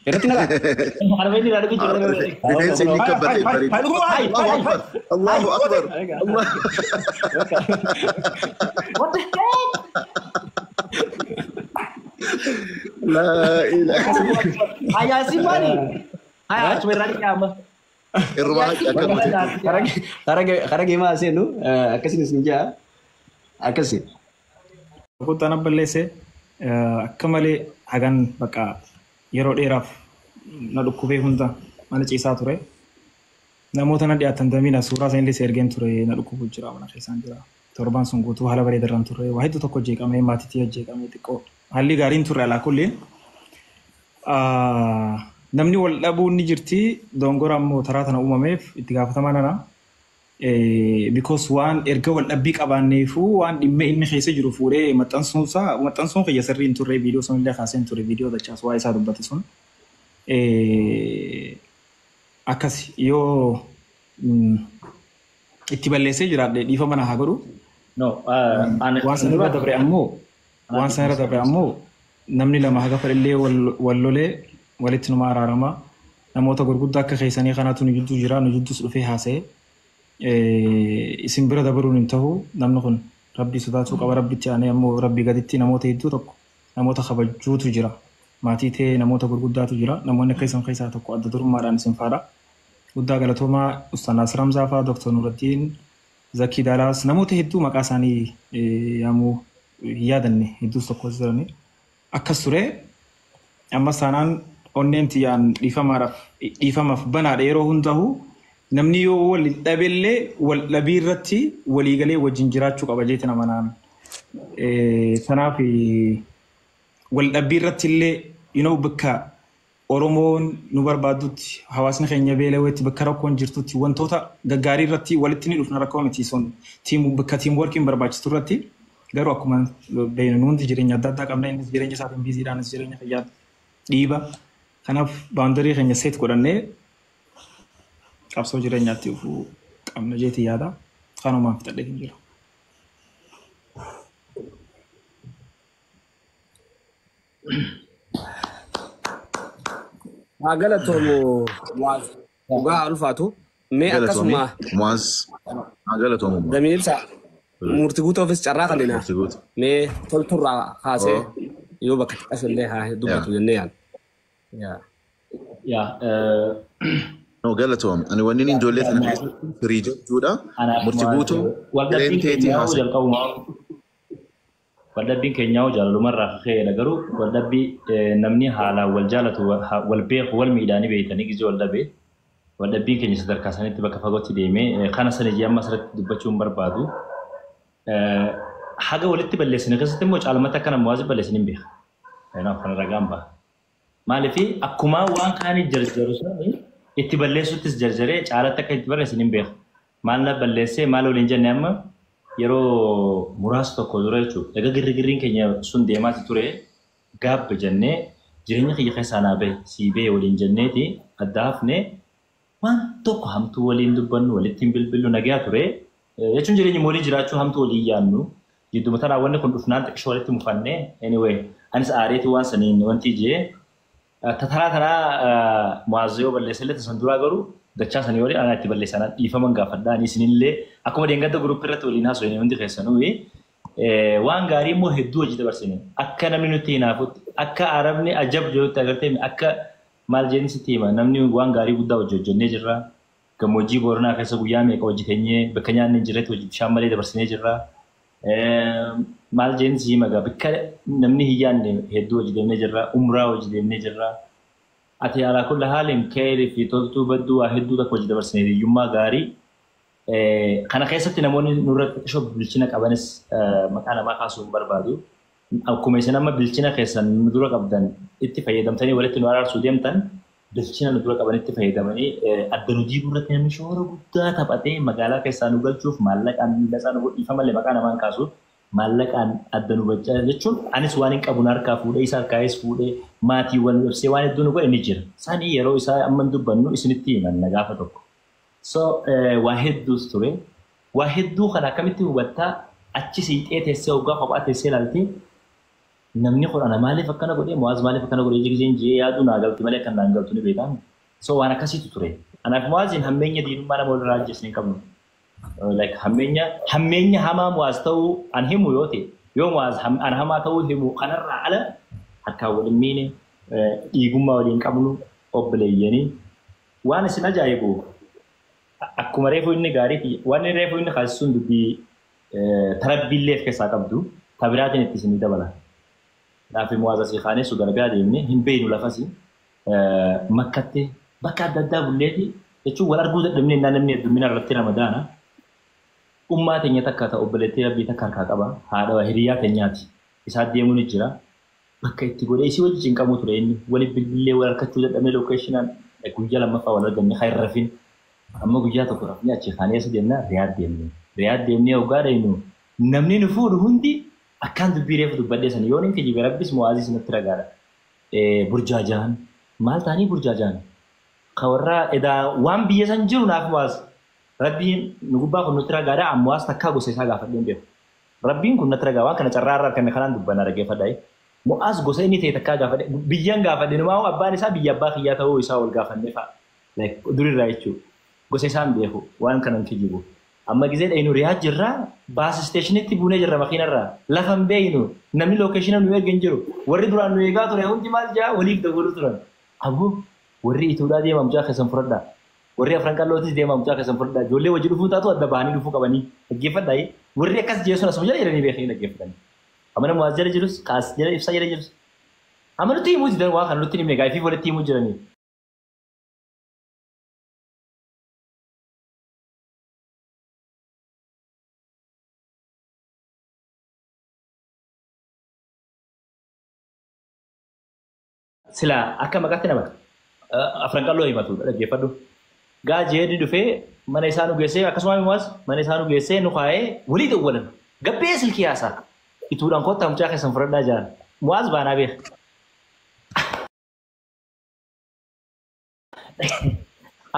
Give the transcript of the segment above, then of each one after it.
Irratti nagaa. Kana inni irraa dhugu jira. Rifeensi inni kabbaree bareeda. Allahu akbar. Allahu akbar. Allah. What the heck? Laa ilaaha. Hayaasi maali? Haya achuma irraa dhiqaa amma. Irrumaa haqqi akka gootetti. Kara geemaa seenu akkasin isin jaa akkasi. Kottaan abballeesse akka malee hagan bakka yeroo dheeraaf na dhukkubee hunda mana ciisaa ture. Namoota na dhiyaatan damiina suuraa isaanii illee ergeen ture, na dhukkubu jira, mana keessaan jira. Torbaan sun guutuu haala bareedarraan ture. Waa hedduu tokko jeeqamee, maatiitii jeeqamee, xiqqoo haalli gaariin turre alaa kulliin. Namni wal dhabuun ni jirti, dongora ammoo taraa tana uumameef itti gaafatamaa nana. Because waan erga wal dhabbii qabaanneefuu waan dhimma inni keessa jiru fuudhee maxxansuunsaa maxxansuun kiyya sirrii hin turre. Viidiyoo sun illee kaasee hin ture, viidiyoo dachaas waa isaa dubbate sun. Akkas yoo itti balleessee jiraadhe dhiifama na haa godhu. No, Waan san irra dabre ammoo, waan san irra dabre ammoo, namni lama haga fedhallee wal lolee walitti numa araarama. Namoota gurguddaa akka keessanii kanaatu nu jidduu jira, nu jidduus dhufee haasa'e. Isin bira dabaruun hin ta'u, namni kun rabbii sodaatuu qaba, rabbitti aanee ammoo rabbii gaditti namoota hedduu tokko namoota kabajuutu jira. Maatii ta'ee namoota gurguddaatu jira. Namoonni akka isin keessaa tokko adda durummaadhaan isin faadha. Guddaa galatoomaa Ustaaz Naasir Hamzaa fa'aa, Dr. Nuraddiin, Zakii Daalaas, namoota hedduu maqaa isaanii yaamuu hin yaadanne hedduus tokko jirani. Akkas ture, ammas taanaan onneen tiyyaan dhiifamaadhaaf dhiifamaaf banaadha yeroo hundaa'u. Namni yoo wal dhabellee wal dhabii irratti waliigalee wajjin jiraachuu qaba jeeti nama naan. Kanaaf wal dhabbii irratti illee bakka Oromoon nu barbaaddutti, hawaasni keenya beela'eetti, bakka rakkoon jirtutti, wantoota gaggaarii irratti walitti ni dhufna, rakkoo miti sun, team bakka team workiin barbaachisu irratti. Garuu akkuma beeknu hundi jireenya adda addaa qabna, innis jireenya isaatiin busydhaanis jireenya fayyaan dhiiba. Kanaaf boundary keenya set godhannee qabsoo jireenyaatti dhufuu qabna jeeti yaada. Kanumaan fixadhee hin jiru. Haa galatoomu Mu'aaz. Dhugaa haa ulfaatu. Mee Galatoomi. akkasuma Mu'aaz. Haa galatoomu. Damee ibsa murtii guutuufis carraa kannina. Murtii guutuu. Mee tolturraa kaasee Oh. yoo bakka xiqqas illee haa dubbatu jennee yaadna. Yaa. Yaa. No, galatoomi. Ani wanni inni ijoollee sana keessatti firii jechuudha. Anaaf Murtii guutuu waldhabbiin hireen teetii keenyaa haasa'e. jalqabumaa waldhabbiin keenyaa jaalalumarraa ka'eedha, garuu waldhabbii namni haalaan wal jaalatu wal beeku wal miidhaanii beeytanii gizee wal dhabee waldhabbiin keenya sadarkaa sanitti bakka fagootti deemee kana sana ijee amma asirratti dubbachuu hin barbaadu. Haga walitti balleessine keessatti immoo caalmatti akka nama waasi balleessine hin beeka. Kanaaf kana ragaan baha. Maaliif akkuma waan kaanii jarjaru sani itti balleessuttis jarjaree caalatti akka itti balleessine hin beeka. Maal na balleessee, maal waliin jenne? Amma yeroo muraasa tokko dura jechuudha. Egaa girri keenya sun deemaati ture, gaabba jennee jireenya kiyya keessaa naa bahe sii bahe waliin jenneeti adda hafne. Waan tokko hamtuu waliin dubbannu, walitti hin bilbillu, nagaa ture. Jechuun jireenya walii jiraachuu hamtuu walii yaannu. Jidduma tanaa wanni kun dhufnaan xiqqishoo walitti mufannee, anyway anis aareetii waan saniin wanti jee taraa tanaa Mu'aaz yoo balleessa illee tasan duraa garuu dachaa sanii waliin anaa itti balleessanaa dhiifaman gaafadhaa. Ani isinillee akkuma deengadda groupii irratti waliin haasofne hundi keessanuu waan gaarii immoo hedduu hojii dabarsine, akka namni nutti hinaafutti, akka arabni ajab jedhutti agartee, akka maal jeen sitti hima, namni waan gaarii guddaa hojii hojjennee jirra. Gammoojjii Booranaa keessa guyyaa meeqa hojjeteenyee bakka nyaanni hin jirretti hojii bishaan malee dabarsinee jirra. Maal jeen si hima gaa, bakka namni hin yaadne hedduu hojii deemnee jirra. Umraa hojii deemnee jirra. Ati alaa kulla haalin keerii fi toltuu badduu waa hedduu tokko hojii dabarsinee hiyyummaa gaarii. Kana keessatti namoonni nurra xiqqishoo bilchina qabanis maqaa namaa kaasuu hin barbaadu. Akkuma isin amma bilchina keessan nu dura qabdan itti fayyadamtanii walitti nu araarsuu deemtan, bilchina nu dura qaban itti fayyadamanii adda nu diiguu irratti namni shoora guddaa taphatee magaalaa keessaa nu galchuuf maallaqaan miila isaa nu godhiifamallee maqaa namaan kaasu maallaqaan adda nu bachaa jechuun anis waan hin qabu harkaa fuudhee isa harkaayis fuudhee maatiiwwan ibsee waan hedduu nu godhe ni jira. Sanii yeroo isaa amma dubbannu isinitti himanna gaafa tokko. So waa hedduus ture. Waa hedduu kana akkamitti hubattaa? Achi siixee teessee hoggaa kophaa teessee ilaaltee Namni kun ana maaliif akkana godhee Mu'aaz maaliif akkana godhee giseen jee yaaduu naa galti malee kan naan galtu ni beekamu. So waan akkasiitu ture. Anaaf Mu'aaziin hammeenya diinummaa nama walirraa ajjeesne hin qabnu. Like hammeenya hamaa Mu'aaz ta'uu an himu yoo ta'e yoo Mu'aaz an hamaa ta'uu himu kanarraa ala harkaan waliin miine dhiigummaa waliin qabnu obboleeyyanii waan isin ajaa'ibu akkuma reefu inni gaarii waan reefu inni kaasisuun dubbii tarabbiillee of keessaa qabdu tabiraatiin itti isinii dabala. Kanaaf Mu'aaz asii kaanee Suudi Arabiyaa deemnee hin beeknu lafasii Makkatti bakka adda addaa bulleeti jechuun wal arguu dadhabnee namni heddummina irratti Ramadaana. Ummaa teenya takka ta'u obboleettii rabbii takka harkaa qaba. Haadha hiriyaa teenyaati. Isaa deemuun ni jira. Bakka itti godhee isii wajjin cinqamuu ture inni. Wali bilbilee wal harkachuu dadhabnee lookeeshinaan guyyaa lammaffaa wal arganne kan hin rafin. Amma guyyaa tokko rafnee achi kaanee eessa deemnaa? Riyaad deemne. Riyaad deemnee hoggaa deemnu namni nu fuudhu hundi akkaan dubbii reefu dubbadhee sana yoon hin kijibe rabbis Mu'aazis natti ragaadha. Burjaajaan maal ta'anii burjaajaan? Ka warra edaa waan biyya san jiru naaf Mu'aaz. Rabbiin nu gubbaa kun nutti ragaadha ammoo as takkaa gosa isaa gaafadhee hin beeku. Rabbiin kun natti ragaa waan kana carraa irraa arganne kanaan dubbannaa dhaggeeffadhaa. Mu'aaz gosa inni ta'e takkaa gaafadhe biyyaan gaafadhe numaa abbaan isaa biyya abbaa kiyyaa ta'uu isaa wal gaafannee fa'a. Durirraa jechuudha. Gosa isaa hin beeku waan kana hin kijibu. Amma gisee dhayinu Riyaad jirraa baas isteeshinitti buunee jirra makiinarraa lafa hin beeynu namni lookeeshina nu eeggan jiru warri duraan nu eegaa ture hundi maal jaa waliif dawwalu turan. Aboo warri ituudhaa deemaa mucaa keessan fudhadhaa. Warri afran qallootis deemaa mucaa keessan fudhadhaa. Ijoollee wajji dhufuu taatu adda bahanii dhufuu qabanii dhaggeeffadhaa. Warri akkas jeesuun asuma jala jedhanii beekanii dhaggeeffatanii. Amma nama as jala jirus kaas jala ibsaa jala jirus. Amma nutti himuu jiran waan kana nutti himne gaafii walitti himuu jiranii. Sila akka maqaatti nama afran qalloo himatu dhaggeeffadhu. Gaa jeedni dhufee mana isaa nu geessee akkasuma himuas mana isaa nu geessee nu kaa'ee walii dawwalan. Gabbee silkii haasaa. Ituudhaan kottaa mucaa keessan fudhadhaa jiran. Mu'aaz baanaa beeka.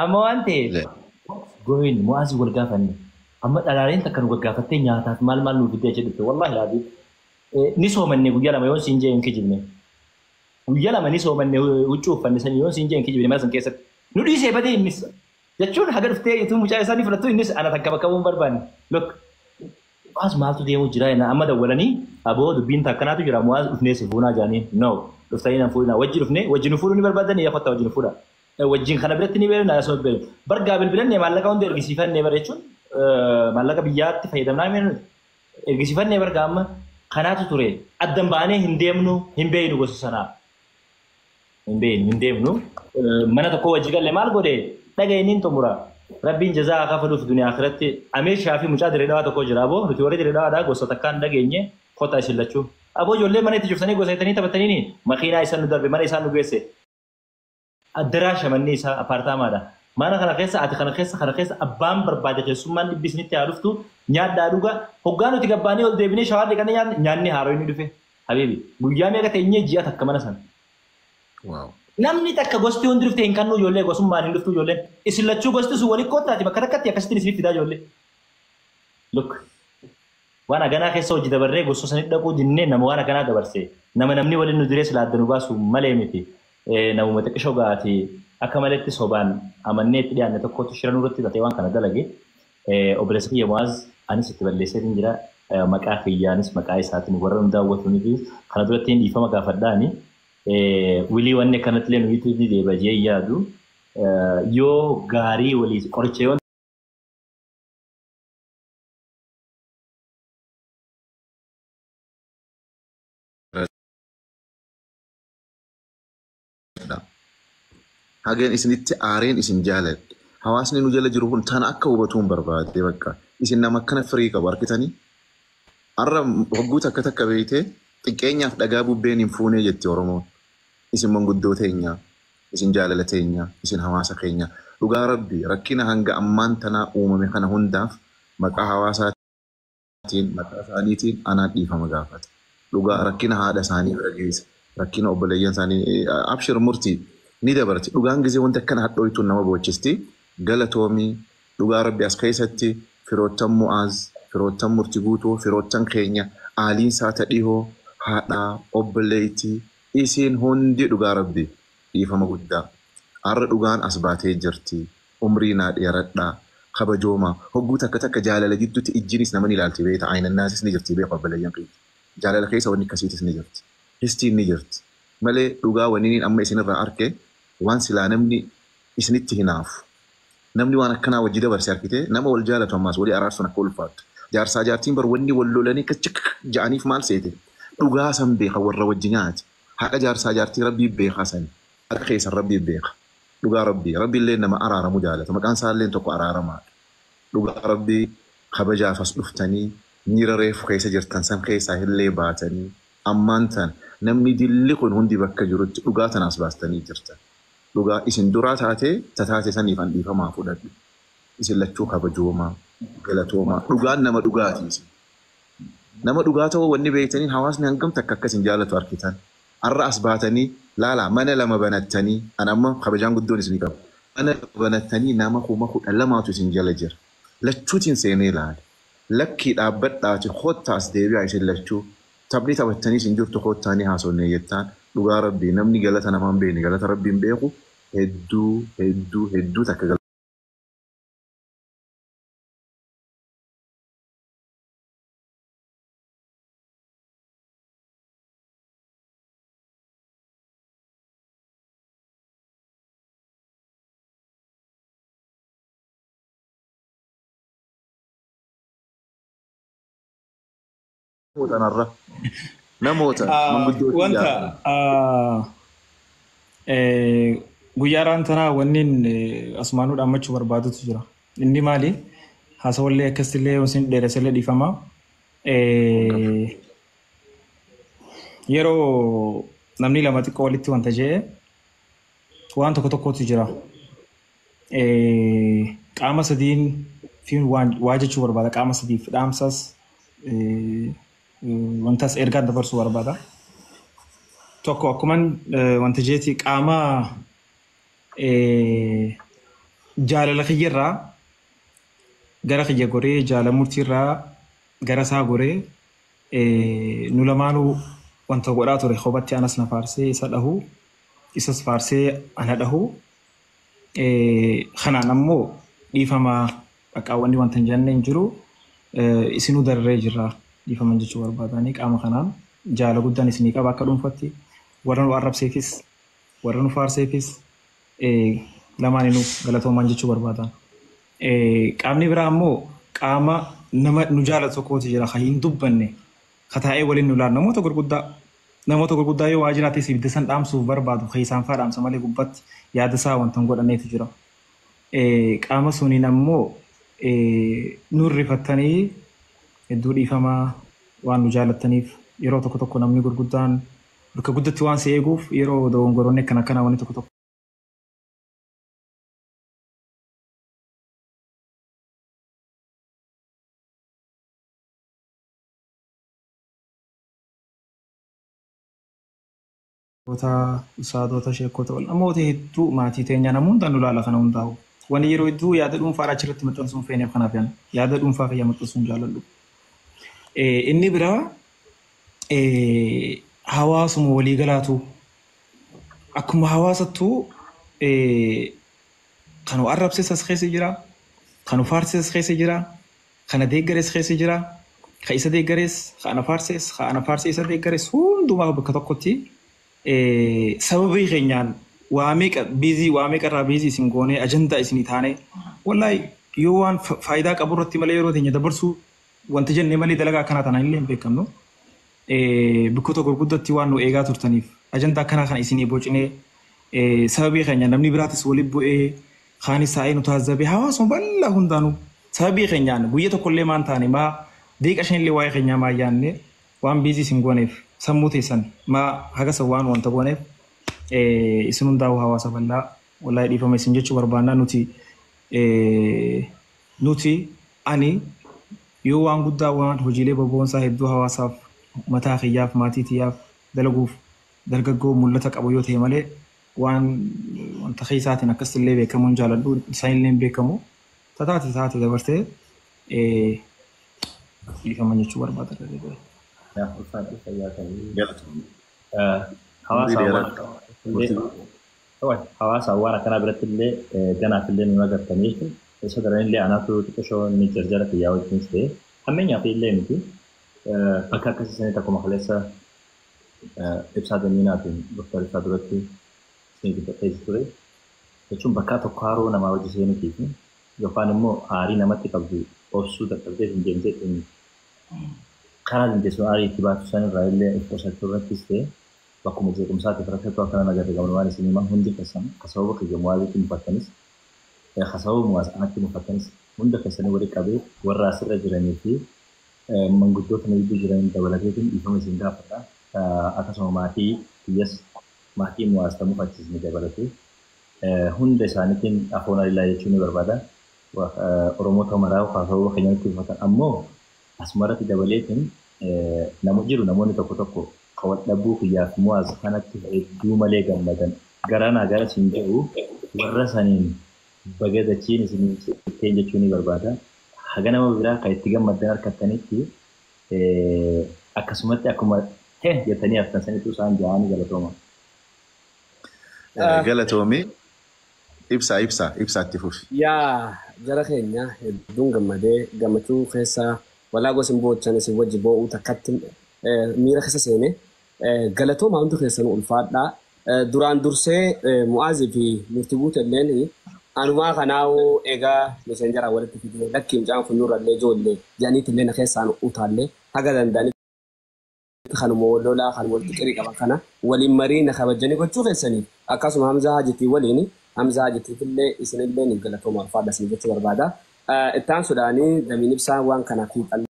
Amma waan ta'eef gohin Mu'aaz wal gaafanne. Amma dhalaaleen takka nu gaggaafattee nyaataaf maal maal nu fiddee achi dhufte. Wallaahi laabii. Ni soomanne guyyaa lama yoon siin jee hin kijibne. Guyyaa lama ni soomanne huccuu uffanne sanii yoon siin jee hin kijibne mana san keessatti. Nu dhiisee badee innis. Jechuun haga dhuftee ituu mucaa isaa ni fudhattu innis ana takka bakka bu'uun barbaanne. Look. Mu'aaz maaltu deemuu jira jenna amma dawwalanii aboo dubbiin takkanaatu jira Mu'aaz dhufnee si fuunaa jaaniin. No. Dhuftanii nan fuudhinaa wajji dhufnee wajji nu fuudhuu ni barbaadanii yaa kottaa wajji nu fuudha. Wajjin kana biratti ni beelna asuma beelna. Bargaa bilbilannee maallaqa hunda ergisiifannee bara jechuun maallaqa biyyaatti fayyadamnaa mee ergisiifannee bargaa amma kanaatu ture. Addan baanee hin deemnu hin beeynu gosa sanaa. Hin beeynu hin deemnu. Mana tokko wajji galle maal godhe dhagaye niin xumura. Rabbiin jazaa haa kafaluuf duniyaa akhiratti Amir Shaafii mucaa dirree dhawaa tokko jira aboo nuti warri dirree dhawaadhaa gosa takkaan dhageenye kottaa isin lachuu. Aboo ijoollee mana itti cuftanii gosa jettanii taphataniini makiinaa isaan nu darbe mana isaan nu geesse. Addaraa shamanni isaa apartaamaadha. Mana kana keessa ati kana keessa kana keessa abbaan barbaade keessummaan dhibbi isinitti haa dhuftu nyaadhaa dhuga hoggaa nuti gabbaanii ol deebinee shawaa dhiqannee nyaanne nyaanni haaroo inni dhufe. Habiibi guyyaa meeqa teenyee ji'a takka mana sana. Wow. Namni takka gosti hundi dhufte hin kannu ijoollee gosummaan hin dhuftu ijoolleen. Isin lachuu gosti sun waliin koottaati bakka takkatti akkasittiin isiniif fidaa ijoollee. Look. Waan haganaa keessa hojii dabarree gosa sanitti dhaquu dinnee nama waan haganaa dabarse. Nama namni waliin nu diree sila adda nu baasu malee miti. Namuma xiqqishoo gaati akka maletti sobaan amannee itti dhiyaanne tokkotu shira nurratti tatee waan kana dalage. Obboleessa kiyya Mu'aaz anis itti balleesseetiin jira. Maqaa kiyyaanis maqaa isaatiin warra nu daawwataniif kana duratti hin dhiifama gaafadhaani. Wilii wanni akkanatti illee nu hiituutti deeba jee yaadu. Yoo gaarii walii qoricha yoo Hageen isinitti aareen isin jaaladhe. Hawaasni nu jala jiru kun tana akka hubatuun barbaade bakka. Isin nama akkana firii qabu argitanii? Har'a hogguu takka takka beeytee xiqqeenyaaf dhagaa bubbeen hin fuunee jetti Oromoon. Isin manguddoo teenyaa, isin jaalala teenyaa, isin hawaasa keenya. Dhugaa rabbi rakkina hanga ammaan tanaa uumame kana hundaaf maqaa hawaasaatiin, maqaa isaaniitiin anaan dhiifama gaafata. Dhugaa rakkina haadha isaanii bira geesse, rakkina obboleeyyan isaanii abshir murtii ni dabarti. Dhugaan gisee wanti akkana hadhooytuun nama boochisti. Galatoomii dhugaa rabbi as keessatti firoottan Mu'aaz, firoottan murti guutuu, firoottan keenya aaliin isaa ta dhihoo, Haadhaa, obboleettii, isiin hundi dhugaa rabbi dhiifama guddaa. Har'a dhugaan as baatee jirti. Umrii naa dheeradhaa. Kabajooma. Hogguu takka takka jaalala gidduutti ijjiinis nama ni ilaalti beekta. Ayinannaasis ni jirti beeku obboleeyyan keenya. Jaalala keessa wanni akkasiitis ni jirti. Histiin ni jirti. Malee dhugaa wanni amma isinirraa arke waan silaa namni isinitti hinaafu. Namni waan akkanaa wajji dabarse argite nama wal jaalatu ammaas walii araarsuun akka ulfaattu. Jaarsaa jaartiin bar wanni wal lolanii kachik ja'aniif maal seete? Dhugaa san beeka warra wajji nyaate. Haqa jaarsaa jaartii rabbii beekaa sani. Haqa keessan rabbii beeka. Dhugaa rabbii. Rabbi illee nama araaramu jaalata. Maqaan isaa illee tokko araaramaadha. Dhugaa rabbii kabajaaf as dhuftanii miira reefu keessa jirtan san keessaa illee baatanii ammaan tan namni dilli kun hundi bakka jirutti dhugaa tanaas baastanii jirtan. Dhugaa isin duraa taatee tataate saniif an dhiifamaa fudhadhu. Isin lachuu kabajoomaa, galatoomaa. Dhugaan nama dhugaati isin. Nama dhugaa ta'uu wanni beektaniin hawaasni hangam takka akka isin jaalatu argitan. Har'a as baatanii laalaa mana lama banattanii an amma kabajaan guddoon isinii qabu. Mana lama banattanii nama 12,000tu isin jala jira. Lachuutiin seenee ilaale. Lakkii dhaabbadhaati kottaa as deebi'aa isin lachuu. Taphni taphattanii isin jirtu kottaanii haasofnee jettaan dhugaa rabbii namni galata namaa hin beekne galata rabbii hin beeku hedduu hedduu hedduu takka galata narra namoota manguddootii Wanta jaalatan. guyyaa tanaa wanni asumaanuu dhaammachuu barbaadutu jira. Inni maali? Haasawallee akkasillee yoo isin dheeressellee dhiifama. Yeroo namni lama xiqqoo walitti wanta jedhe waan tokko tokkotu jira. Qaama sadiin fi waa jechuu barbaada. Qaama sadiif dhaamsas wantas ergaan dabarsuu barbaada. Tokko akkuman wanta jeeti qaama jaalala kiyyarraa gara kiyya goree jaala murtiirraa gara isaa goree nu lamaanuu wanta godhaa ture kophatti anas na faarsee isa dhahu isas faarsee ana dhahu kanaan ammoo dhiifama qaqqaawwanni wanta hin jenne hin jiru isinuu dararee jirra dhiifaman jechuu barbaadanii qaama kanaan jaala guddaan isinii qaba akka dhuunfatti warra nu arrabseefis warra nu faarseefis lamaaninuu galatoomaan jechuu barbaadan. Qaamni biraa ammoo qaama nama nu jaalatu tokkotu jira kan hin dubbanne ka taa'ee waliin nu ilaalu namoota gurguddaa yoo waa jiraates ibidda san dhaamsuuf barbaadu kan isaan faa dhaamsa malee gubbatti yaada isaa wanta hin godhanneetu jira. Qaama suniin ammoo nu rifattanii hedduu dhiifamaa waan nu jaalattaniif yeroo tokko tokko namni gurguddaan bakka guddatti waan si eeguuf yeroo dogongoroonni akkana akkanaa wanni tokko tokko usaadota sheekota wal namoota hedduu maatii teenya nama hundaan nu laala kana hundaa'u. Wani yeroo hedduu yaada dhuunfaa achirratti maxxansuun feeneef kanaaf yaana yaada dhuunfaa kiyya maxxansuun jaaladhu. Inni biraa hawaasuma waliigalaatu akkuma hawaasattuu kan arrabses as keessa jira, kan faarses as keessa jira, kana deeggares keessa jira, ka isa deeggares, ka ana faarses, ka ana faarsee isa deeggares hundumaa bakka tokkotti sababii keenyaan waa meeqa biizii waa meeqa irraa biizii isin goonee ajandaa isinii taane wallaahi yoo waan faayidaa qabu irratti malee yeroo teenya dabarsuu wanti jennee malee dalagaa akkanaa tanaan illee hin beekamnu. Bikkoota gurguddatti waan nu eegaa turtaniif ajandaa akkanaa kana isinii bocinee sababii keenya namni biraatis walitti bu'ee kaanis taa'ee nu taazzabe hawaasuma bal'aa hundaanuu sababii keenyaan guyya tokkollee maan taane maa deeqa shanillee waa'ee keenyaa maa yaanne waan biizii isin gooneef sammuu teessan maa hagasa waan wanta gooneef isin hundaa'uu hawaasa bal'aa wallaahi dhiifama isin jechuu barbaannaa nuti ani yoo waan guddaa waan hojiilee boboonsaa hedduu hawaasaaf mataa kiyyaaf maatii tiyyaaf dalaguuf dargaggoo mul'ata qabu yoo ta'e malee waan wanta keessaatiin akkasillee beekamuun jaaladhu isaanillee hin beekamu tataate taate dabartee dhiifama jechuu barbaada. Yaa ulfaadhu fayyaa ta'ii. Galatoomii. Hawaasa waan akkanaa biratti illee ganaaf illee nu agartanii jechuun isa daran illee anaatu xiqqishoo ni jarjara xiyyaa wajjinis ta'e hammeenyaaf illee miti bakka akkasii sanitti akkuma kaleessa ibsaa damiinaatiin Dr. Ibsaa duratti isin dubbadhee ture jechuun bakka tokko haroo namaa wajji seenutii fi yookaan immoo aarii namatti qabdu obsuu dadhabdee hin deemtee ittiin karaa dandeessu aarii itti baatu sanirraa illee of qusachuu irrattis ta'e bakkuma jeequmsaatiif rakkattuu akkana nagarre qabnu waan isin himan hundi keessan ka sababa kiyya muwaazitti mufattanis ka sababa muwaaz anatti mufattanis hunda keessanii walii qabee warra asirra jiranii fi manguddoota na gidduu jiran dabalateetiin dhiifama isin gaafadha. Akkasuma maatii kiyyas maatii muwaaz ta mufachiisne dabalatee hunda isaaniitiin afoon alilaa jechuun ni barbaada. Oromoota maraa ka sababa keenyatti mufatan ammoo asumarratti dabaleetiin nama jiru namoonni tokko tokko ka wal dhabuu kiyyaaf muwaaz kanatti hedduu malee gammadan garanaa gara isin jedhu warra saniin baga dachiin isin citteen jechuu ni barbaada. Haga nama biraa kan itti gammaddan harkattanitti akkasumatti akkuma jettanii haftan sanittuu isaan ja'anii galatooma. Galatoomii. Ibsaa ibsaa ibsaatti fufi. Yaa jara keenya hedduun gammadee gammachuu keessa walaa gosa hin boochan isin wajji boo'uu takkatti miira keessa seene galatooma hundi keessanuu ulfaadhaa. Duraan dursee Mu'aazii fi Murtii Guutelleen anumaa kanaa'uu egaa meseenjaraa walitti fidee lakkii mucaan kun nurrallee ijoollee jedhaniitti illee na keessaan utaallee haga danda'anitti kanuma lolaa kan walitti qirii qaban kana waliin marii na kabajanii gochuu keessaniif akkasuma Hamzaa Hajitii waliin Hamzaa Hajitiif illee isinillee ni galatooma ulfaadha isin jechuu barbaada. Ittaan sodaanii damiin ibsaan waan kana fiixan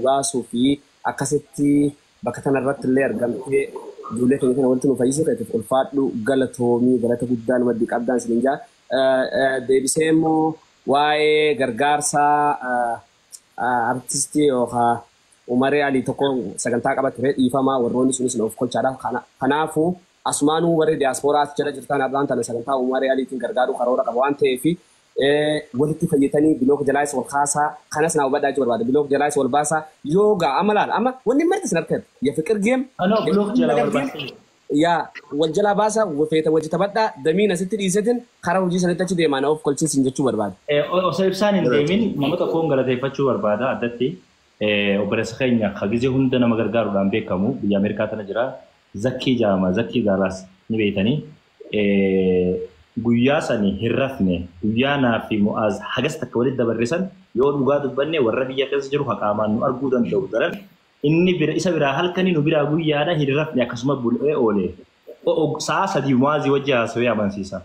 baasuu fi akkasitti bakka kanarratti illee argamtee ijoollee keenya kana walitti nu fayyisuu keetiif ulfaadhu galatoomii galata guddaa nu maddii qabdaan isin jaa. Deebisee immoo waa'ee gargaarsaa artistii yookaan Umaree Alii tokko sagantaa qaba ture dhiifamaa warroonni sunis of kolchaadhaaf. Kanaafuu asumaanuu warri diyaaspooraa as jala jirtan har'aan tana sagantaa Umaree Aliitiin gargaaruu karoora qaba waan ta'eef walitti fayyatanii block jalaas wal kaasaa kanas naa hubadhaa jechuu barbaada block jalaas wal baasaa yoo gaa amma laala amma wanni marti isin harka የፍቅር game Anoo block jalaa wal baasee. Yaa wal jalaa baasaa feeta wajji taphadhaa damiin asitti dhiisetin karaa hojii sanitti achi deemaa na of kolchiisin jechuu barbaada. Osoo ibsaan hin deemin nama tokkoon galateeffachuu barbaada addatti obboleessa keenya ka gizee hunda nama gargaaruudhaan beekamu biyya Ameerikaa tana jira. Zakkii jedhama. Zakkii Gaalaas ni beektanii. Guyyaa sani hin rafne guyyaa naa fi Mu'aaz hagas takka walitti dabarrisan yoo dhugaa dubbanne warra biyya keessa jiru haqaamaan nu arguu danda'u daran inni bira isa biraa halkanii nu biraa guyyaadha hin rafne akkasuma bulee oole. Sa'a 3 Mu'aazii wajji haasawee amansiisa.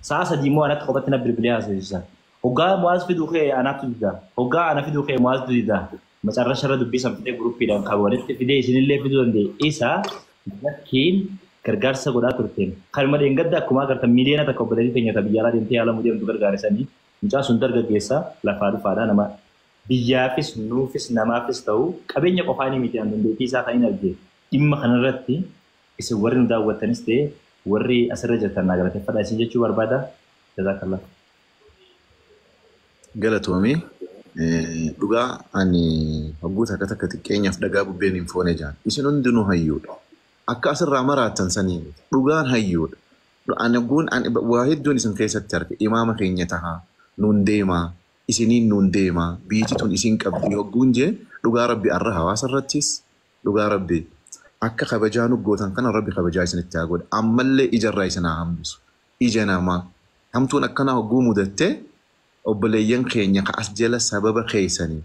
Sa'a 3 immoo anatti qophatti na bilbilee haasawsiisa. Hoggaa Mu'aaz fiduu kee anaatu dida. Hoggaa ana fiduu kee Mu'aaztu dida. Macarrasha irra dubbii san fidee guruppiidhaan kan walitti fidee isinillee fiduu danda'e. Isa Zakkiin gargaarsa godhaa turteen. Kanuma dheengadda akkuma agartan 1 miiliyoona obboleettii teenya ta biyya alaa deemtee yaalamuu deemtu gargaarisanii mucaa sun dargaggeessa lafaa dhufaadha nama biyyaafis nuufis namaafis ta'u qabeenya qofaanii miti an dandeettii isaa kan hin arge dhimma kanarratti isin warri nu daawwattanis ta'e warri asirra jirtan naa galateeffadha isin jechuu barbaada. Jazaakallah. Galatoomii. Dhugaa ani hogguu takka takka xiqqeenyaaf dhagaa bubbeen hin foone jaan. Isin hundinuu hayyuudha. Akka asirraa maraattan sanii miti. Dhugaan hayyuudha. Ani hogguun waa hedduun isin keessatti arge imaama keenya tahaa nuun deemaa isiniin nuun deemaa biyyi tun isin qabdi hogguun jee dhugaa rabbi arra hawaasa irrattis dhugaa rabbi akka kabajaa nu gootan kana rabbi kabajaa isinitti haa godha. Ammallee ijarraa isin haa hambisu. Ija namaa hamtuun akkanaa hogguu mudattee obboleeyyan keenya ka as jala sababa keessanii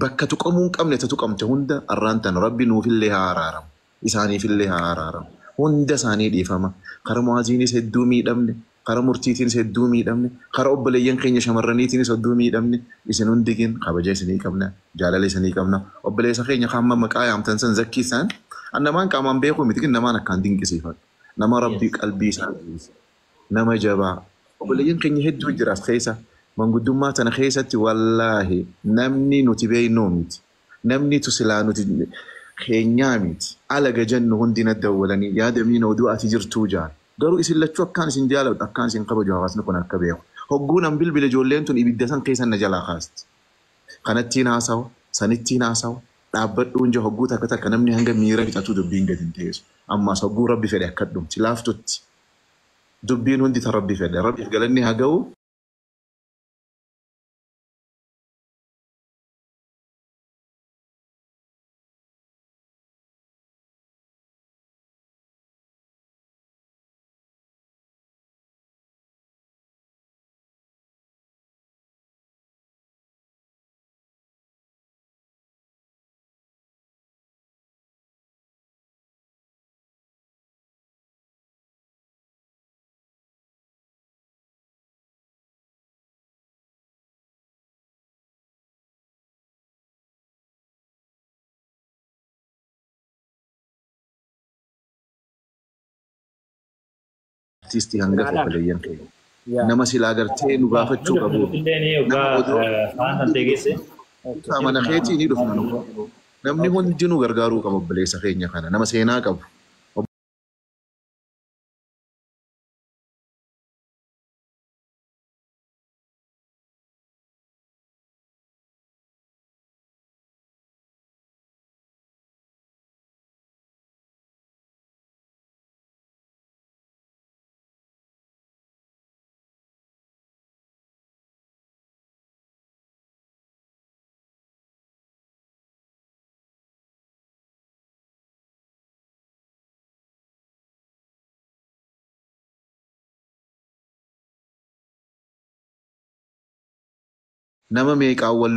bakka tuqamuu hin qabne ta tuqamte hunda arraan tana rabbi nuufillee haa araaramu isaaniifillee haa araaramu hunda isaanii dhiifama kara mu'aaziinis hedduu miidhamne kara murtiitiinis hedduu miidhamne kara obboleeyyan keenya shamarraniitiinis hedduu miidhamne isin hundigin kabaja isinii qabna jaalala isinii qabna obboleessa keenya hamma maqaa yaamtan san zakkii isaan an namaan qaamaan beekuu miti namaan akkaan dinqisiifadhu nama rabbii qalbii isaa nama jabaa obboleeyyan keenya hedduu jira as keessa manguddummaa tana keessatti wallaahi namni nuti beeknuu miti namni tu silaa nuti keenyaa miti alaga jennu hundi na dawwalanii yaadamiin oduu ati jirtuu jaal garuu isin lachuu akkaan isin jaaladhu akkaan isin kabaju hawaasni kun akka beeku hogguu nan bilbile ijoolleen tun ibidda san keessa na jalaa kaasti kanattiin haasawa Sanittiin haasawu dhaabbadhuun jiru hogguu takka takka namni hanga miira fixatu dubbiin gadi hin teessu. Ammaas hogguu rabbi fedhe akka dhumti laaftutti. Dubbiin hundi ta rabbi fedhe. Rabbiif galanni haa ga'u. Artiistii hangafa obboleeyyan keenya. Nama silaa gartee nu gaafachuu qabu. Nama odoo mana keetii ni dhufna nu. Namni hundinuu gargaaruu qaba obboleessa keenya kana. Nama seenaa qabu. Nama meeqaan wal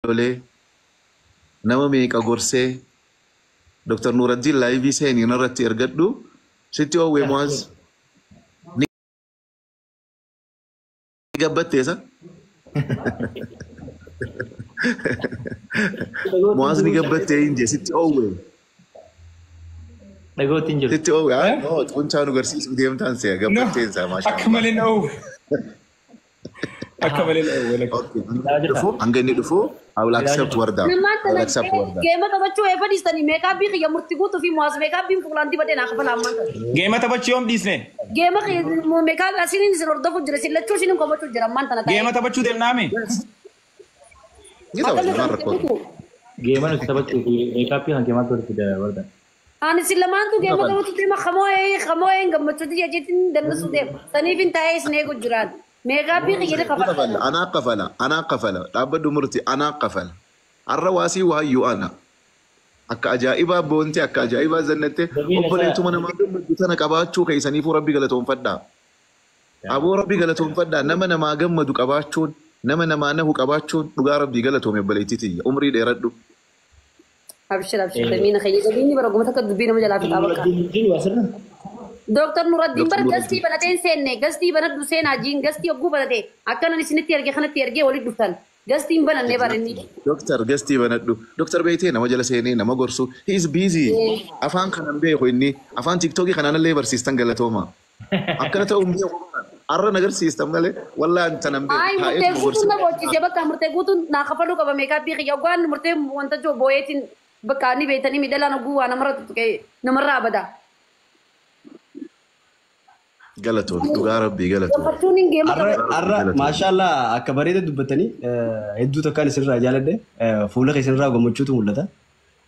lolee nama meeqa gorsee Dr. Nuraddiin laayivii seenii irratti ergadhu sitti oowwee Mu'aaz ni gabbatteessa. Mu'aaz ni gabbattee hin jee sitti oowwee. Dhagootti hin jiru. Sitti oowwee no xuncaa nu garsiisuu deemtaan se'a gabbatteen isaa maashaa. Akka malee na oowwe. Akka malee na oowwe. Hanga inni dhufu I will accept Warda. I will accept Warda. Geema taphachuu eefa dhiistanii meekaappii kiyya murtii guutuu fi Mu'aaz meekaappiin fuulaan dibadee naa kafala ammaan kana. Geema taphachuu yoom dhiisne? Geema meekaappii asiniin isin hordofu jira isin lachuu isiniin komachuu jira ammaan tana taa'ee. Geema taphachuu deemnaami? Ni taphatu maal rakkoo? Geema nuti taphachuu fi meekaappii kan keemaatti walitti fida Warda. Ani isin lamaantu geema taphachuu deema kamoo'ee kamoo'ee gammachuu jechiin dannisuu deema. Saniif hin taa'ee isin eegu jiraan. Meekaappii kiyya kafala. Anaa kafala anaa kafala dhaabbadhu murti anaa kafala. Har'a waasii waayyuu ana. Akka ajaa'ibaa boontee akka ajaa'ibaa zannattee obboleettuma namaa gammadu tana qabaachuu keessaniifuu rabbi galatoonfadhaa. Aboo rabbi galatoonfadhaa nama namaa gammadu qabaachuun nama namaa nahu qabaachuun dhugaa rabbii galatoome obboleettii tiyya umrii dheeradhu. Abshir abshir damiina kiyya damiinni bara guma takka dubbii nama jalaa fixaa bakka. Dooktar Nuraddiin bara gastii banatee hin seenne gastii banadhu seenaa jiin gastii hogguu banatee akkanan isinitti ergee kanatti ergee walitti dhuftan. Gastiin banannee baranni. Doktar gastii banadhu. Doktar beektee nama jala seenee nama gorsu. He is busy. Afaan kanan beeku inni. Afaan tiktokii kanaan illee barsiistan galatooma. Akkana ta'uu hin beeku. Har'a na agarsiistan malee wallaan tanan beeku. Ay murtee guutuun na boochisee bakka murtee guutuun naa kafaluu qaba meekaappii kiyya waan murtee wanta jiru booyeetiin bakka ni beektanii miidhalaan oguu waa namarra tuttuqee namarraa abada. Galatoon dhugaa rabbii galatoon. Gammachuun hin geema qaba. Har'a maashaallah akka bareeda dubbatanii hedduu takkaan isinirraa jaaladhe fuula keessanirraa gammachuutu mul'ata.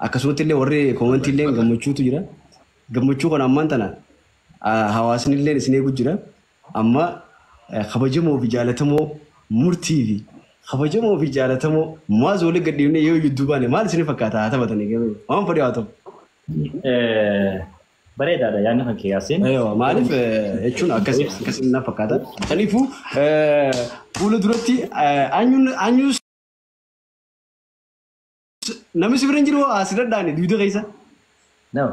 Akkasumatti illee warri koomantii illee gammachuutu jira. Gammachuu kana ammaan tana hawaasni illee isin eegu jira. Amma kabajamoo fi jaalatamoo murtii fi kabajamoo fi jaalatamoo Mu'aaz walii gadhiifnee yoo jidduu baane maal isin fakkaata haa taphatanii waan fedhe haa ta'u. Bareedaadha yaadni kan kiyaasin. Maaliif jechuun akkasii akkasii na fakkaata. Kanaafuu fuula duratti anyuun namni si bira hin jiru asirra duuda keessa. No,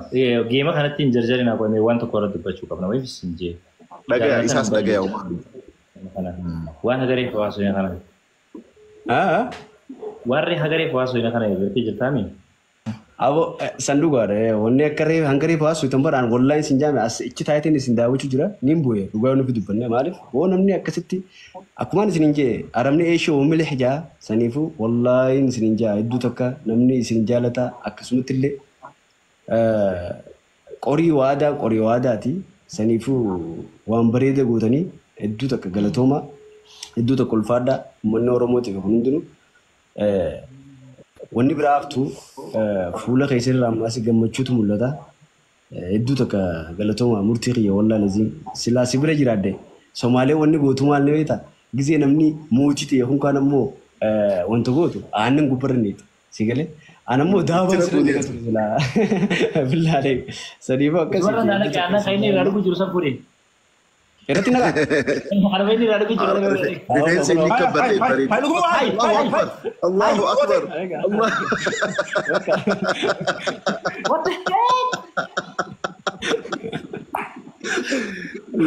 geema kanatti hin jarjarina qonnee waan tokko irratti dubbachuu qabna. Wayiif hin jee. Dhagaya isaas dhagaya. Waan hagareef hawaasa kana. Warri hagareef hawaasa kana biratti jirtaami. Abo sanduuqaadha. Wanni akka reef hanga reef hawaasa itti baraan wallaan isin jaame as ichi taayitiin isin daawwachuu jira niin bu'e dhugaa nufi dubbanne maaliif hoo namni akkasitti akkumaan isin hin jee arabni eeshoo milix jaa saniifuu wallaahin isin hin jaa hedduu takka namni isin jaalata akkasumatti illee qorii waadaa qorii waadaati saniifuu waan bareeda gootanii hedduu takka galatooma Hedduu tokko ulfaadha. Uummanni Oromootiif kun hundinuu wanni biraa haftu fuula keessanirraa ammaas gammachuutu mul'ata. Hedduu tokko galatooma murtii kiyya wallaan isin silaa si bira jiraadde Somaalee wanni gootu maal ni beektaa? Gisee namni mootii ta'e kun kaan ammoo wanta gootu aannan gubbarra ni si galee aan ammoo daabaa sirra ni ture silaa billaalee sadiifuu Warra akkasii. naannoo aannan kan inni irraa dhugu jiru san fuudhe. Irratti nagaa. Kanuma inni irraa dhugu jiru san fuudhe. Rifeensa inni kabbatee bareeda. Allahu akbar. Allahu akbar. Allah. What the heck?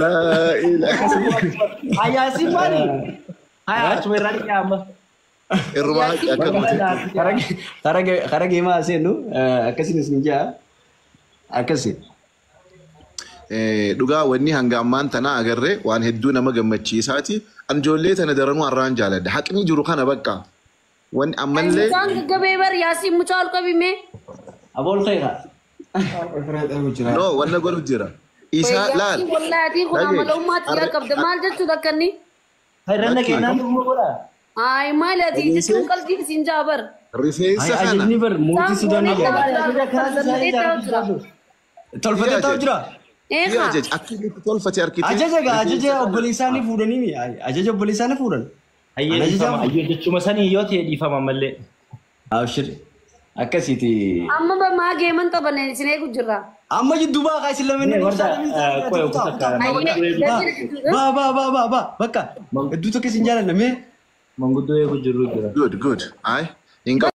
Laa ilaaha. Hayyaasiin maali? Hayyaa achuma irraa dhiqee amma. Irrumaa haqi akka gootetti. Kara geemaa seennu akkasiin isin jaa akkasi. Dhugaa wanni hanga ammaan tana agarree waan hedduu nama gammachiisaati. An ijoollee tana daranuu har'aan jaaladha. Haqni jiru kana bakka. Wanni ammallee Mucaan gaggabee bar Yaasiin mucaa ol qabime. Abool khayra. No wanna godhu jira. Isaa laal. Yaasiin wallaahi atiin kun amala ummaatti yaa qabda maal jechuudha akka inni. Irra naqee naannoo dhuguma godha. Ay maali ati jechuun qalbiin siin jaa bar. Rifeensa kana. Ajajni bar mootii Sudaanii jira. Tolfatee taa'u jira. Eegaa. Ajaja akka inni itti tolfate harkitee. Ajaja gaa ajaja obboleessaanii fuudhanii ajaja obboleessaanii fuudhan. Hayyee dhiifama. Hayyee jechuma sanii yoo ta'e dhiifama ammallee. Abshir akkasiiti. Amma ba maa geeman taphanne isin eegu jirra. Amma jidduu baa kaa isin lameen Warra qoya kutaa Baa baa baa baa baa bakka hedduu tokko isin jaalanna mee. Manguddoo eegu jirru jira. Good good. Ay hin qabu.